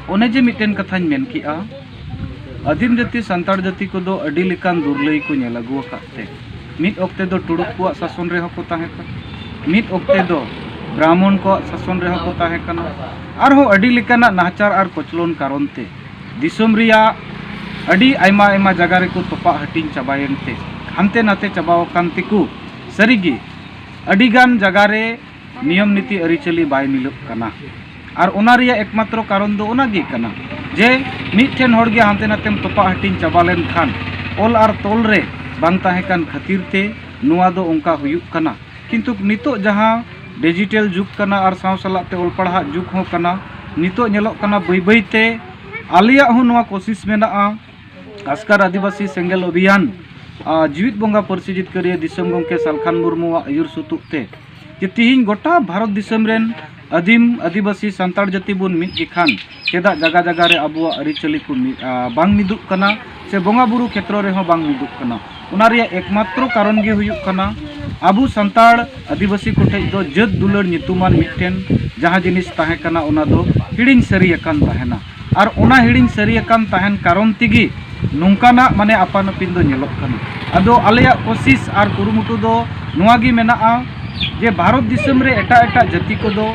ᱚᱱᱮ ᱡᱮ ᱢᱤᱫᱴᱮᱱ ᱠᱟᱛᱷᱟᱧ ᱢᱮᱱ ᱠᱮᱜᱼᱟ, ᱟᱹᱫᱤᱢ ᱡᱟᱹᱛᱤ ᱥᱟᱱᱛᱟᱲ ᱡᱟᱹᱛᱤ ᱠᱚᱫᱚ ᱟᱹᱰᱤ ᱞᱮᱠᱟᱱ ᱫᱩᱨᱞᱟᱹᱭ ᱠᱚ ᱧᱮᱞ ᱟᱹᱜᱩ ᱟᱠᱟᱫ ᱛᱮ, ᱢᱤᱫ ᱚᱠᱛᱮ ᱫᱚ ᱴᱩᱲᱩᱠ ᱠᱚᱣᱟᱜ ᱥᱟᱥᱚᱱ ᱨᱮᱦᱚᱸ ᱠᱚ ᱛᱟᱦᱮᱸ ᱠᱟᱱᱟ, ᱢᱤᱫ ᱚᱠᱛᱮ ᱫᱚ ᱵᱨᱟᱦᱢᱚᱱ ᱠᱚᱣᱟᱜ ᱥᱟᱥᱚᱱ ᱨᱮᱦᱚᱸ ᱠᱚ ᱛᱟᱦᱮᱸ ᱠᱟᱱᱟ᱾ ᱟᱨᱦᱚᱸ ᱟᱹᱰᱤ ᱞᱮᱠᱟᱱᱟᱜ ᱱᱟᱦᱟᱪᱟᱨ ᱟᱨ ᱠᱚᱪᱞᱚᱱ ᱠᱟᱨᱚᱱ ᱛᱮ ᱫᱤᱥᱚᱢ ᱨᱮᱭᱟᱜ ᱟᱹᱰᱤ ᱟᱭᱢᱟ ᱟᱭᱢᱟ ᱡᱟᱭᱜᱟ ᱨᱮᱠᱚ ᱛᱚᱯᱟᱜ ᱦᱟᱹᱴᱤᱧ ᱪᱟᱵᱟᱭᱮᱱ ᱛᱮ, ᱦᱟᱱᱛᱮ ᱱᱟᱛᱮ ᱪᱟᱵᱟᱣ ᱟᱠᱟᱱ ᱛᱮᱠᱚ ᱥᱟᱹᱨᱤᱜᱮ ᱟᱹᱰᱤᱜᱟᱱ ᱡᱟᱭᱜᱟ ᱨᱮ ᱱᱤᱭᱚᱢ ᱱᱤᱛᱤ ᱟᱹᱨᱤᱪᱟᱹᱞᱤ ᱵᱟᱭ ᱢᱤᱞᱟᱹᱜ ᱠᱟᱱᱟ᱾ ᱟᱨ ᱚᱱᱟ ᱨᱮᱭᱟᱜ ᱮᱠᱢᱟᱛᱨᱚ ᱠᱟᱨᱚᱱ ᱫᱚ ᱚᱱᱟ ᱜᱮ ᱠᱟᱱᱟ ᱡᱮ ᱢᱤᱫᱴᱷᱮᱱ ᱦᱚᱲ ᱜᱮ ᱦᱟᱱᱛᱮ ᱱᱟᱛᱮᱢ ᱛᱚᱯᱟᱜ ᱦᱟᱹᱴᱤᱧ ᱪᱟᱵᱟ ᱞᱮᱱᱠᱷᱟᱱ ᱚᱞ ᱟᱨ ᱛᱚᱞ ᱨᱮ ᱵᱟᱝ ᱛᱟᱦᱮᱸ ᱠᱟᱱ ᱠᱷᱟᱹᱛᱤᱨ ᱛᱮ ᱱᱚᱣᱟ ᱫᱚ ᱚᱱᱠᱟ ᱦᱩᱭᱩᱜ ᱠᱟᱱᱟ᱾ ᱠᱤᱱᱛᱩ ᱱᱤᱛᱚᱜ ᱡᱟᱦᱟᱸ ᱰᱤᱡᱤᱴᱟᱞ ᱡᱩᱜᱽ ᱠᱟᱱᱟ ᱟᱨ ᱥᱟᱶ ᱥᱟᱞᱟᱜ ᱛᱮ ᱚᱞ ᱯᱟᱲᱦᱟᱜ ᱡᱩᱜᱽ ᱦᱚᱸ ᱠᱟᱱᱟ, ᱱᱤᱛᱚᱜ ᱧᱮᱞᱚᱜ ᱠᱟᱱᱟ ᱵᱟᱹᱭ ᱵᱟᱹᱭ ᱛᱮ ᱟᱞᱮᱭᱟᱜ ᱦᱚᱸ ᱱᱚᱣᱟ ᱠᱳᱥᱤᱥ ᱢᱮᱱᱟᱜᱼᱟ ᱟᱥᱠᱟᱨ ᱟᱹᱫᱤᱵᱟᱹᱥᱤ ᱥᱮᱸᱜᱮᱞ ᱚᱵᱷᱤᱭᱟᱱ, ᱟ, ᱡᱤᱣᱤᱫ ᱵᱚᱸᱜᱟ ᱯᱟᱹᱨᱥᱤ ᱡᱤᱛᱠᱟᱹᱨᱤᱭᱟᱹ ᱫᱤᱥᱚᱢ ᱜᱚᱢᱠᱮ ᱥᱟᱞᱠᱷᱟᱱ ᱢᱩᱨᱢᱩᱣᱟᱜ ᱟᱹᱭᱩᱨ ᱥᱩᱛᱩᱜ ᱛᱮ ᱡᱮ ᱛᱤᱦᱤᱧ ᱜᱚᱴᱟ ᱵᱷᱟᱨᱚᱛ ᱫᱤᱥᱚᱢ ᱨᱮᱱ ᱟᱹᱫᱤᱢ ᱟᱹᱫᱤᱵᱟᱹᱥᱤ ᱥᱟᱱᱛᱟᱲ ᱡᱟᱹᱛᱤ ᱵᱚᱱ ᱢᱤᱫ ᱜᱮᱠᱷᱟᱱ ᱪᱮᱫᱟᱜ ᱡᱟᱜᱟ ᱡᱟᱜᱟ ᱨᱮ ᱟᱵᱚᱣᱟᱜ ᱟᱹᱨᱤᱪᱟᱹᱞᱤ ᱠᱚ ᱢᱤᱫ, ᱟ, ᱵᱟᱝ ᱢᱤᱫᱚᱜ ᱠᱟᱱᱟ ᱥᱮ ᱵᱚᱸᱜᱟ ᱵᱩᱨᱩ ᱠᱷᱮᱛᱨᱚ ᱨᱮᱦᱚᱸ ᱵᱟᱝ ᱢᱤᱫᱚᱜ ᱠᱟᱱᱟ? ᱚᱱᱟ ᱨᱮᱭᱟᱜ ᱮᱠᱢᱟᱛᱨᱚ ᱠᱟᱨᱚᱱ ᱜᱮ ᱦᱩᱭᱩᱜ ᱠᱟᱱᱟ ᱟᱵᱚ ᱥᱟᱱᱛᱟᱲ ᱟᱹᱫᱤᱵᱟᱹᱥᱤ ᱠᱚᱴᱷᱮᱡ ᱫᱚ ᱡᱟᱹᱛ ᱫᱩᱞᱟᱹᱲ ᱧᱩᱛᱩᱢᱟᱱ ᱢᱤᱫᱴᱮᱱ ᱡᱟᱦᱟᱸ ᱡᱤᱱᱤᱥ ᱛᱟᱦᱮᱸ ᱠᱟᱱᱟ, ᱚᱱᱟ ᱫᱚ ᱦᱤᱲᱤᱧ ᱥᱟᱹᱨᱤ ᱟᱠᱟᱱ ᱛᱟᱦᱮᱱᱟ᱾ ᱟᱨ ᱚᱱᱟ ᱦᱤᱲᱤᱧ ᱥᱟᱹᱨᱤ ᱟᱠᱟᱱ ᱛᱟᱦᱮᱱ ᱠᱟᱨᱚᱱ ᱛᱮᱜᱮ ᱱᱚᱝᱠᱟᱱᱟᱜ ᱢᱟᱱᱮ ᱟᱯᱟᱱ ᱟᱹᱯᱤᱱ ᱫᱚ ᱧᱮᱞᱚᱜ ᱠᱟᱱᱟ᱾ ᱟᱫᱚ ᱟᱞᱮᱭᱟᱜ ᱠᱳᱥᱤᱥ ᱟᱨ ᱠᱩᱨᱩᱢᱩᱴᱩ ᱫᱚ ᱱᱚᱣᱟ ᱜᱮ ᱢᱮᱱᱟᱜᱼᱟ ᱡᱮ ᱵᱷᱟᱨᱚᱛ ᱫᱤᱥᱚᱢ ᱨᱮ ᱮᱴᱟᱜ ᱮᱴᱟᱜ ᱡᱟᱹᱛᱤ ᱠᱚᱫᱚ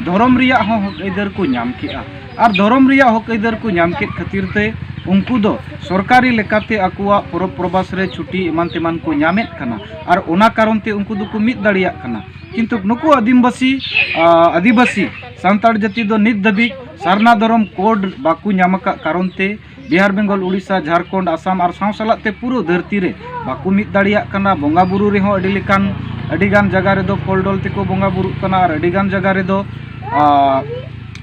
ᱫᱷᱚᱨᱚᱢ ᱨᱮᱭᱟᱜ ᱦᱚᱸ ᱦᱚᱠ ᱟᱹᱭᱫᱟᱹᱨ ᱠᱚ ᱧᱟᱢ ᱠᱮᱜᱼᱟ᱾ ᱟᱨ ᱫᱷᱚᱨᱚᱢ ᱨᱮᱭᱟᱜ ᱦᱚᱠ ᱟᱹᱭᱫᱟᱹᱨ ᱠᱚ ᱧᱟᱢ ᱠᱮᱫ ᱠᱷᱟᱹᱛᱤᱨ ᱛᱮ ᱩᱱᱠᱩ ᱫᱚ ᱥᱚᱨᱠᱟᱨᱤ ᱞᱮᱠᱟᱛᱮ ᱟᱠᱚᱣᱟᱜ ᱯᱚᱨᱚᱵᱽ ᱯᱚᱨᱵᱟᱥ ᱨᱮ ᱪᱷᱩᱴᱤ ᱮᱢᱟᱱ ᱛᱮᱢᱟᱱ ᱠᱚ ᱧᱟᱢᱮᱫ ᱠᱟᱱᱟ᱾ ᱟᱨ ᱚᱱᱟ ᱠᱟᱨᱚᱱ ᱛᱮ ᱩᱱᱠᱩ ᱫᱚᱠᱚ ᱢᱤᱫ ᱫᱟᱲᱮᱭᱟᱜ ᱠᱟᱱᱟ᱾ ᱠᱤᱱᱛᱩ ᱱᱩᱠᱩ ᱟᱹᱫᱤᱢᱵᱟᱹᱥᱤ, ᱟ, ᱟᱹᱫᱤᱵᱟᱹᱥᱤ ᱥᱟᱱᱛᱟᱲ ᱡᱟᱹᱛᱤ ᱫᱚ ᱱᱤᱛ ᱫᱷᱟᱹᱵᱤᱡ ᱥᱟᱨᱱᱟ ᱫᱷᱚᱨᱚᱢ ᱠᱳᱰ ᱵᱟᱠᱚ ᱧᱟᱢ ᱟᱠᱟᱫ ᱠᱟᱨᱚᱱ ᱛᱮ ᱵᱤᱦᱟᱨ, ᱵᱮᱝᱜᱚᱞ, ᱩᱲᱤᱥᱥᱟ, ᱡᱷᱟᱲᱠᱷᱚᱸᱰ, ᱟᱥᱟᱢ ᱟᱨ ᱥᱟᱶ ᱥᱟᱞᱟᱜ ᱛᱮ ᱯᱩᱨᱟᱹ ᱫᱷᱟᱹᱨᱛᱤ ᱨᱮ ᱵᱟᱠᱚ ᱢᱤᱫ ᱫᱟᱲᱮᱭᱟᱜ ᱠᱟᱱᱟ᱾ ᱵᱚᱸᱜᱟ ᱵᱩᱨᱩ ᱨᱮᱦᱚᱸ ᱟᱹᱰᱤ ᱞᱮᱠᱟᱱ, ᱟᱹᱰᱤ ᱜᱟᱱ ᱡᱟᱭᱜᱟ ᱨᱮᱫᱚ ᱯᱷᱚᱞ ᱰᱚᱞ ᱛᱮᱠᱚ ᱵᱚᱸᱜᱟ ᱵᱩᱨᱩᱜ ᱠᱟᱱᱟ ᱟᱨ ᱟᱹᱰᱤ ᱜᱟᱱ ᱡᱟᱭᱜᱟ ᱨᱮᱫᱚ, ᱟ,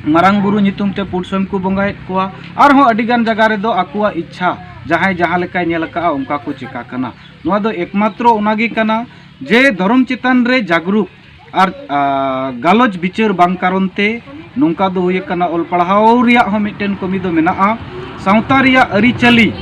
ᱢᱟᱨᱟᱝ ᱵᱩᱨᱩ ᱧᱩᱛᱩᱢ ᱛᱮ ᱯᱩᱰ ᱥᱚᱢ ᱠᱚ ᱵᱚᱸᱜᱟᱭᱮᱫ ᱠᱚᱣᱟ᱾ ᱟᱨᱦᱚᱸ ᱟᱹᱰᱤ ᱜᱟᱱ ᱡᱟᱭᱜᱟ ᱨᱮᱫᱚ ᱟᱠᱚᱣᱟᱜ ᱤᱪᱪᱷᱟ, ᱡᱟᱦᱟᱸᱭ ᱡᱟᱦᱟᱸ ᱞᱮᱠᱟᱭ ᱧᱮᱞ ᱟᱠᱟᱫᱼᱟ, ᱚᱱᱠᱟ ᱠᱚ ᱪᱮᱠᱟ ᱠᱟᱱᱟ᱾ ᱱᱚᱣᱟ ᱫᱚ ᱮᱠᱢᱟᱛᱨᱚ ᱚᱱᱟ ᱜᱮ ᱠᱟᱱᱟ ᱡᱮ ᱫᱷᱚᱨᱚᱢ ᱪᱮᱛᱟᱱ ᱨᱮ ᱡᱟᱜᱽᱨᱩᱠ ᱟᱨ, ᱟ, ᱜᱟᱞᱚᱪ ᱵᱤᱪᱟᱹᱨ ᱵᱟᱝ ᱠᱟᱨᱚᱱ ᱛᱮ ᱱᱚᱝᱠᱟ ᱫᱚ ᱦᱩᱭ ᱟᱠᱟᱱᱟ᱾ ᱚᱞ ᱯᱟᱲᱦᱟᱣ ᱨᱮᱭᱟᱜ ᱦᱚᱸ ᱢᱤᱫᱴᱮᱱ ᱠᱟᱹᱢᱤ ᱫᱚ ᱢᱮᱱᱟᱜᱼᱟ᱾ ᱥᱟᱶᱛᱟ ᱨᱮᱭᱟᱜ ᱟᱹᱨᱤᱪᱟᱹᱞᱤ,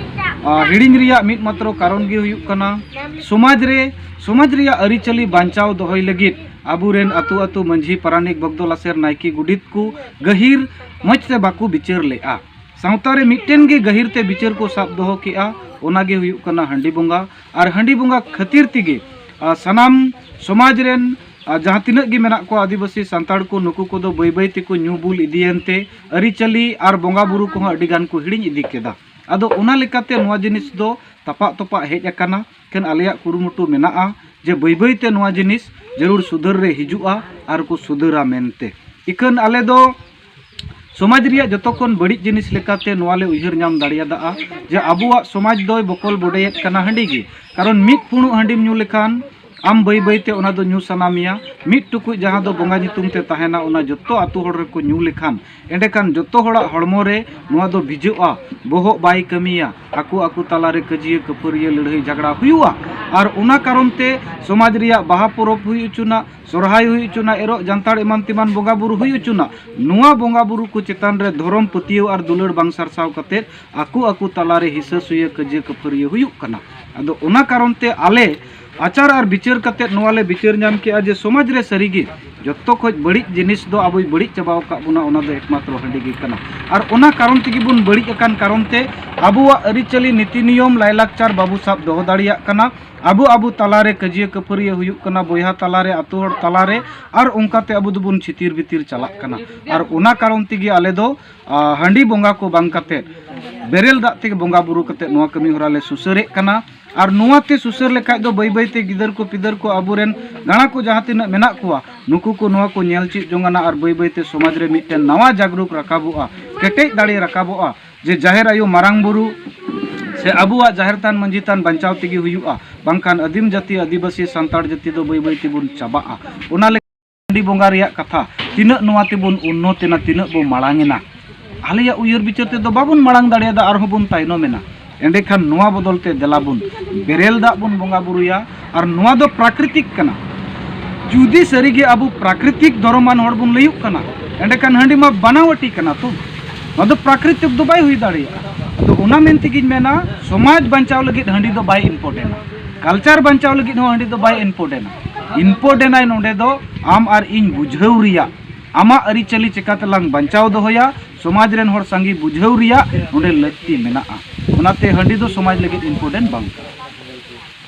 ᱟ, ᱦᱤᱲᱤᱧ ᱨᱮᱭᱟᱜ ᱢᱤᱫ ᱢᱟᱛᱨᱚ ᱠᱟᱨᱚᱱ ᱜᱮ ᱦᱩᱭᱩᱜ ᱠᱟᱱᱟ ᱥᱚᱢᱟᱡᱽ ᱨᱮ, ᱥᱚᱢᱟᱡᱽ ᱨᱮᱭᱟᱜ ᱟᱹᱨᱤᱪᱟᱹᱞᱤ ᱵᱟᱧᱪᱟᱣ ᱫᱚᱦᱚᱭ ᱞᱟᱹᱜᱤᱫ ᱟᱵᱚᱨᱮᱱ ᱟᱹᱛᱩ ᱟᱹᱛᱩ ᱢᱟᱹᱡᱷᱤ, ᱯᱟᱨᱟᱱᱤᱠ, ᱵᱚᱜᱽᱫᱚ ᱞᱟᱥᱮᱨ, ᱱᱟᱭᱠᱮ, ᱜᱚᱰᱮᱛ ᱠᱚ ᱜᱟᱹᱦᱤᱨ ᱢᱚᱡᱽ ᱛᱮ ᱵᱟᱠᱚ ᱵᱤᱪᱟᱹᱨ ᱞᱮᱫᱼᱟ᱾ ᱥᱟᱶᱛᱟ ᱨᱮ ᱢᱤᱫᱴᱮᱱ ᱜᱮ ᱜᱟᱹᱦᱤᱨ ᱛᱮ ᱵᱤᱪᱟᱹᱨ ᱠᱚ ᱥᱟᱵ ᱫᱚᱦᱚ ᱠᱮᱜᱼᱟ, ᱚᱱᱟ ᱜᱮ ᱦᱩᱭᱩᱜ ᱠᱟᱱᱟ ᱦᱟᱺᱰᱤ ᱵᱚᱸᱜᱟ᱾ ᱟᱨ ᱦᱟᱺᱰᱤ ᱵᱚᱸᱜᱟ ᱠᱷᱟᱹᱛᱤᱨ ᱛᱮᱜᱮ, ᱟ, ᱥᱟᱱᱟᱢ ᱥᱚᱢᱟᱡᱽ ᱨᱮᱱ, ᱟ, ᱡᱟᱦᱟᱸ ᱛᱤᱱᱟᱹᱜ ᱜᱮ ᱢᱮᱱᱟᱜ ᱠᱚᱣᱟ ᱟᱹᱫᱤᱵᱟᱹᱥᱤ ᱥᱟᱱᱛᱟᱲ ᱠᱚ, ᱱᱩᱠᱩ ᱠᱚᱫᱚ ᱵᱟᱹᱭ ᱵᱟᱹᱭ ᱛᱮᱠᱚ ᱧᱩ ᱵᱩᱞ ᱤᱫᱤᱭᱮᱱ ᱛᱮ ᱟᱹᱨᱤᱪᱟᱹᱞᱤ ᱟᱨ ᱵᱚᱸᱜᱟ ᱵᱩᱨᱩ ᱠᱚᱦᱚᱸ ᱟᱹᱰᱤ ᱜᱟᱱ ᱠᱚ ᱦᱤᱲᱤᱧ ᱤᱫᱤ ᱠᱮᱫᱟ᱾ ᱟᱫᱚ ᱚᱱᱟ ᱞᱮᱠᱟᱛᱮ ᱱᱚᱣᱟ ᱡᱤᱱᱤᱥ ᱫᱚ ᱛᱟᱯᱟᱜ ᱛᱚᱯᱟᱜ ᱦᱮᱡ ᱟᱠᱟᱱᱟ᱾ ᱮᱱᱠᱷᱟᱱ ᱟᱞᱮᱭᱟᱜ ᱠᱩᱨᱩᱢᱩᱴᱩ ᱢᱮᱱᱟᱜᱼᱟ ᱡᱮ ᱵᱟᱹᱭ ᱵᱟᱹᱭ ᱛᱮ ᱱᱚᱣᱟ ᱡᱤᱱᱤᱥ ᱡᱟᱹᱨᱩᱲ ᱥᱩᱫᱷᱟᱹᱨ ᱨᱮ ᱦᱤᱡᱩᱜᱼᱟ ᱟᱨ ᱠᱚ ᱥᱩᱫᱷᱟᱹᱨᱟ ᱢᱮᱱᱛᱮ᱾ ᱤᱠᱷᱟᱹᱱ ᱟᱞᱮ ᱫᱚ ᱥᱚᱢᱟᱡᱽ ᱨᱮᱭᱟᱜ ᱡᱚᱛᱚ ᱠᱷᱚᱱ ᱵᱟᱹᱲᱤᱡ ᱡᱤᱱᱤᱥ ᱞᱮᱠᱟᱛᱮ ᱱᱚᱣᱟ ᱞᱮ ᱩᱭᱦᱟᱹᱨ ᱧᱟᱢ ᱫᱟᱲᱮᱭᱟᱫᱟ ᱡᱮ ᱟᱵᱚᱣᱟᱜ ᱥᱚᱢᱟᱡᱽ ᱫᱚᱭ ᱵᱚᱠᱚᱞ ᱵᱚᱰᱮᱭᱮᱫ ᱠᱟᱱᱟ ᱦᱟᱺᱰᱤ ᱜᱮ᱾ ᱠᱟᱨᱚᱱ ᱢᱤᱫ ᱯᱷᱩᱲᱩᱜ ᱦᱟᱺᱰᱤᱢ ᱧᱩ ᱞᱮᱠᱷᱟᱱ ᱟᱢ ᱵᱟᱹᱭ ᱵᱟᱹᱭᱛᱮ ᱚᱱᱟ ᱫᱚ ᱧᱩ ᱥᱟᱱᱟ ᱢᱮᱭᱟ᱾ ᱢᱤᱫ ᱴᱩᱠᱩᱡ ᱡᱟᱦᱟᱸ ᱫᱚ ᱵᱚᱸᱜᱟ ᱧᱩᱛᱩᱢ ᱛᱮ ᱛᱟᱦᱮᱱᱟ, ᱚᱱᱟ ᱡᱚᱛᱚ ᱟᱹᱛᱩ ᱦᱚᱲ ᱨᱮᱠᱚ ᱧᱩ ᱞᱮᱠᱷᱟᱱ, ᱮᱸᱰᱮᱠᱷᱟᱱ ᱡᱚᱛᱚ ᱦᱚᱲᱟᱜ ᱦᱚᱲᱢᱚ ᱨᱮ ᱱᱚᱣᱟ ᱫᱚ ᱵᱷᱤᱡᱟᱹᱜᱼᱟ, ᱵᱚᱦᱚᱜ ᱵᱟᱭ ᱠᱟᱹᱢᱤᱭᱟ, ᱟᱠᱚ ᱟᱠᱚ ᱛᱟᱞᱟᱨᱮ ᱠᱟᱹᱡᱤᱭᱟᱹ ᱠᱟᱹᱯᱷᱟᱹᱨᱤᱭᱟᱹ ᱞᱟᱹᱲᱦᱟᱹᱭ ᱡᱷᱟᱜᱽᱲᱟ ᱦᱩᱭᱩᱜᱼᱟ᱾ ᱟᱨ ᱚᱱᱟ ᱠᱟᱨᱚᱱ ᱛᱮ ᱥᱚᱢᱟᱡᱽ ᱨᱮᱭᱟᱜ ᱵᱟᱦᱟ ᱯᱚᱨᱚᱵᱽ ᱦᱩᱭ ᱦᱚᱪᱚᱱᱟ, ᱥᱚᱨᱦᱟᱭ ᱦᱩᱭ ᱦᱚᱪᱚᱱᱟ, ᱮᱨᱚᱜ ᱡᱟᱱᱛᱷᱟᱲ ᱮᱢᱟᱱ ᱛᱮᱢᱟᱱ ᱵᱚᱸᱜᱟ ᱵᱩᱨᱩ ᱦᱩᱭ ᱦᱚᱪᱚᱱᱟ, ᱱᱚᱣᱟ ᱵᱚᱸᱜᱟ ᱵᱩᱨᱩ ᱠᱚ ᱪᱮᱛᱟᱱ ᱨᱮ ᱫᱷᱚᱨᱚᱢ ᱯᱟᱹᱛᱭᱟᱹᱣ ᱟᱨ ᱫᱩᱞᱟᱹᱲ ᱵᱟᱝ ᱥᱟᱨᱥᱟᱣ ᱠᱟᱛᱮᱫ ᱟᱠᱚ ᱟᱠᱚ ᱛᱟᱞᱟᱨᱮ ᱦᱤᱥᱟᱹ ᱥᱩᱭᱟᱹ ᱠᱟᱹᱡᱟᱹ ᱠᱟᱹᱯᱷᱟᱹᱨᱤᱭᱟᱹ ᱦᱩᱭᱩᱜ ᱠᱟᱱᱟ᱾ ᱟᱫᱚ ᱚᱱᱟ ᱠᱟᱨᱚᱱ ᱛᱮ ᱟᱞᱮ ᱟᱪᱟᱨ ᱟᱨ ᱵᱤᱪᱟᱹᱨ ᱠᱟᱛᱮᱫ ᱱᱚᱣᱟ ᱞᱮ ᱵᱤᱪᱟᱹᱨ ᱧᱟᱢ ᱠᱮᱜᱼᱟ ᱡᱮ ᱥᱚᱢᱟᱡᱽ ᱨᱮ ᱥᱟᱹᱨᱤᱜᱮ ᱡᱚᱛᱚ ᱠᱷᱚᱡ ᱵᱟᱹᱲᱤᱡ ᱡᱤᱱᱤᱥ ᱫᱚ ᱟᱵᱚᱭ ᱵᱟᱹᱲᱤᱡ ᱪᱟᱵᱟᱣ ᱟᱠᱟᱫ ᱵᱚᱱᱟ, ᱚᱱᱟ ᱫᱚ ᱮᱠᱢᱟᱛᱨᱚ ᱦᱟᱺᱰᱤ ᱜᱮ ᱠᱟᱱᱟ᱾ ᱟᱨ ᱚᱱᱟ ᱠᱟᱨᱚᱱ ᱛᱮᱜᱮ ᱵᱚᱱ ᱵᱟᱹᱲᱤᱡ ᱟᱠᱟᱱ ᱠᱟᱨᱚᱱ ᱛᱮ ᱟᱵᱚᱣᱟᱜ ᱟᱹᱨᱤᱪᱟᱹᱞᱤ, ᱱᱤᱛᱤ ᱱᱤᱭᱚᱢ, ᱞᱟᱭᱞᱟᱠᱪᱟᱨ ᱵᱟᱵᱚ ᱥᱟᱵ ᱫᱚᱦᱚ ᱫᱟᱲᱮᱭᱟᱜ ᱠᱟᱱᱟ᱾ ᱟᱵᱚ ᱟᱵᱚ ᱛᱟᱞᱟᱨᱮ ᱠᱟᱹᱡᱤᱭᱟᱹ ᱠᱟᱹᱯᱷᱟᱹᱨᱤᱭᱟᱹ ᱦᱩᱭᱩᱜ ᱠᱟᱱᱟ, ᱵᱚᱭᱦᱟ ᱛᱟᱞᱟᱨᱮ, ᱟᱛᱳ ᱦᱚᱲ ᱛᱟᱞᱟᱨᱮ, ᱟᱨ ᱚᱱᱠᱟᱛᱮ ᱟᱵᱚ ᱫᱚᱵᱚᱱ ᱪᱷᱤᱛᱤᱨ ᱵᱤᱛᱤᱨ ᱪᱟᱞᱟᱜ ᱠᱟᱱᱟ᱾ ᱟᱨ ᱚᱱᱟ ᱠᱟᱨᱚᱱ ᱛᱮᱜᱮ ᱟᱞᱮ ᱫᱚ, ᱟ, ᱦᱟᱺᱰᱤ ᱵᱚᱸᱜᱟ ᱠᱚ ᱵᱟᱝ ᱠᱟᱛᱮᱫ ᱵᱮᱨᱮᱞ ᱫᱟᱜ ᱛᱮᱜᱮ ᱵᱚᱸᱜᱟ ᱵᱩᱨᱩ ᱠᱟᱛᱮᱫ ᱱᱚᱣᱟ ᱠᱟᱹᱢᱤ ᱦᱚᱨᱟ ᱞᱮ ᱥᱩᱥᱟᱹᱨᱮᱫ ᱠᱟᱱᱟ᱾ ᱟᱨ ᱱᱚᱣᱟ ᱛᱮ ᱥᱩᱥᱟᱹᱨ ᱞᱮᱠᱷᱟᱡ ᱫᱚ ᱵᱟᱹᱭ ᱵᱟᱹᱭ ᱛᱮ ᱜᱤᱫᱟᱹᱨ ᱠᱚ ᱯᱤᱫᱟᱹᱨ ᱠᱚ ᱟᱵᱚᱨᱮᱱ ᱜᱟᱬᱟ ᱠᱚ ᱡᱟᱦᱟᱸ ᱛᱤᱱᱟᱹᱜ ᱢᱮᱱᱟᱜ ᱠᱚᱣᱟ, ᱱᱩᱠᱩ ᱠᱚ ᱱᱚᱣᱟ ᱠᱚ ᱧᱮᱞ ᱪᱮᱫ ᱡᱚᱝ ᱟᱱᱟ ᱟᱨ ᱵᱟᱹᱭ ᱵᱟᱹᱭ ᱛᱮ ᱥᱚᱢᱟᱡᱽ ᱨᱮ ᱢᱤᱫᱴᱮᱱ ᱱᱟᱣᱟ ᱡᱟᱜᱽᱨᱩᱠ ᱨᱟᱠᱟᱵᱚᱜᱼᱟ, ᱠᱮᱴᱮᱡ ᱫᱟᱲᱮ ᱨᱟᱠᱟᱵᱚᱜᱼᱟ᱾ ᱡᱮ ᱡᱟᱦᱮᱨ ᱟᱭᱳ, ᱢᱟᱨᱟᱝ ᱵᱩᱨᱩ ᱥᱮ ᱟᱵᱚᱣᱟᱜ ᱡᱟᱦᱮᱨ ᱛᱷᱟᱱ ᱢᱟᱹᱡᱷᱤ ᱛᱷᱟᱱ ᱵᱟᱧᱪᱟᱣ ᱛᱮᱜᱮ ᱦᱩᱭᱩᱜᱼᱟ, ᱵᱟᱝᱠᱷᱟᱱ ᱟᱹᱫᱤᱢ ᱡᱟᱹᱛᱤ ᱟᱹᱫᱤᱵᱟᱹᱥᱤ ᱥᱟᱱᱛᱟᱲ ᱡᱟᱹᱛᱤ ᱫᱚ ᱵᱟᱹᱭ ᱵᱟᱹᱭ ᱛᱮᱵᱚᱱ ᱪᱟᱵᱟᱜᱼᱟ᱾ ᱚᱱᱟ ᱞᱮᱠᱟ ᱦᱟᱺᱰᱤ ᱵᱚᱸᱜᱟ ᱨᱮᱭᱟᱜ ᱠᱟᱛᱷᱟ ᱛᱤᱱᱟᱹᱜ ᱱᱚᱣᱟ ᱛᱮᱵᱚᱱ ᱩᱱᱱᱚᱛ ᱮᱱᱟ, ᱛᱤᱱᱟᱹᱜ ᱵᱚ ᱢᱟᱲᱟᱝ ᱮᱱᱟ, ᱟᱞᱮᱭᱟᱜ ᱩᱭᱦᱟᱹᱨ ᱵᱤᱪᱟᱹᱨ ᱛᱮᱫᱚ ᱵᱟᱵᱚᱱ ᱢᱟᱲᱟᱝ ᱫᱟᱲᱮᱭᱟᱫᱟ, ᱟᱨᱦᱚᱸ ᱵᱚᱱ ᱛᱟᱭᱱᱚᱢ ᱮᱱᱟ᱾ ᱮᱸᱰᱮᱠᱷᱟᱱ ᱱᱚᱣᱟ ᱵᱚᱫᱚᱞ ᱛᱮ ᱫᱮᱞᱟ ᱵᱚᱱ ᱵᱮᱨᱮᱞ ᱫᱟᱜ ᱵᱚᱱ ᱵᱚᱸᱜᱟ ᱵᱩᱨᱩᱭᱟ᱾ ᱟᱨ ᱱᱚᱣᱟ ᱫᱚ ᱯᱨᱟᱠᱨᱤᱛᱤᱠ ᱠᱟᱱᱟ᱾ ᱡᱩᱫᱤ ᱥᱟᱹᱨᱤᱜᱮ ᱟᱵᱚ ᱯᱨᱟᱠᱨᱤᱛᱤᱠ ᱫᱷᱚᱨᱚᱢᱟᱱ ᱦᱚᱲ ᱵᱚᱱ ᱞᱟᱹᱭᱩᱜ ᱠᱟᱱᱟ, ᱮᱸᱰᱮᱠᱷᱟᱱ ᱦᱟᱺᱰᱤ ᱢᱟ ᱵᱟᱱᱟᱣᱴᱤ ᱠᱟᱱᱟ ᱛᱚ, ᱱᱚᱣᱟ ᱫᱚ ᱯᱨᱟᱠᱨᱤᱛᱤᱠ ᱫᱚ ᱵᱟᱭ ᱦᱩᱭ ᱫᱟᱲᱮᱭᱟᱜᱼᱟ᱾ ᱟᱫᱚ ᱚᱱᱟ ᱢᱮᱱ ᱛᱮᱜᱤᱧ ᱢᱮᱱᱟ, ᱥᱚᱢᱟᱡᱽ ᱵᱟᱧᱪᱟᱣ ᱞᱟᱹᱜᱤᱫ ᱦᱟᱺᱰᱤ ᱫᱚ ᱵᱟᱭ ᱤᱢᱯᱚᱨᱴᱮᱱᱴᱟ, ᱠᱟᱞᱪᱟᱨ ᱵᱟᱧᱪᱟᱣ ᱞᱟᱹᱜᱤᱫ ᱦᱚᱸ ᱦᱟᱺᱰᱤ ᱫᱚ ᱵᱟᱭ ᱤᱢᱯᱚᱨᱴᱮᱱᱴᱟ᱾ ᱤᱢᱯᱚᱨᱴᱮᱱᱴᱟᱭ ᱱᱚᱰᱮ ᱫᱚ ᱟᱢ ᱟᱨ ᱤᱧ ᱵᱩᱡᱷᱟᱹᱣ ᱨᱮᱭᱟᱜ, ᱟᱢᱟᱜ ᱟᱹᱨᱤᱪᱟᱹᱞᱤ ᱪᱤᱠᱟᱹ ᱛᱮᱞᱟᱝ ᱵᱟᱧᱪᱟᱣ ᱫᱚᱦᱚᱭᱟ, ᱥᱚᱢᱟᱡᱽ ᱨᱮᱱ ᱦᱚᱲ ᱥᱟᱸᱜᱮ ᱵᱩᱡᱷᱟᱹᱣ ᱨᱮᱭᱟᱜ ᱱᱚᱰᱮ ᱞᱟᱹᱠᱛᱤ ᱢᱮᱱᱟᱜᱼᱟ᱾ ᱚᱱᱟᱛᱮ ᱦᱟᱺᱰᱤ ᱫᱚ ᱥᱚᱢᱟᱡᱽ ᱞᱟᱹᱜᱤᱫ ᱤᱢᱯᱚᱨᱴᱮᱱᱴ ᱵᱟᱝ ᱠᱟᱱᱟ᱾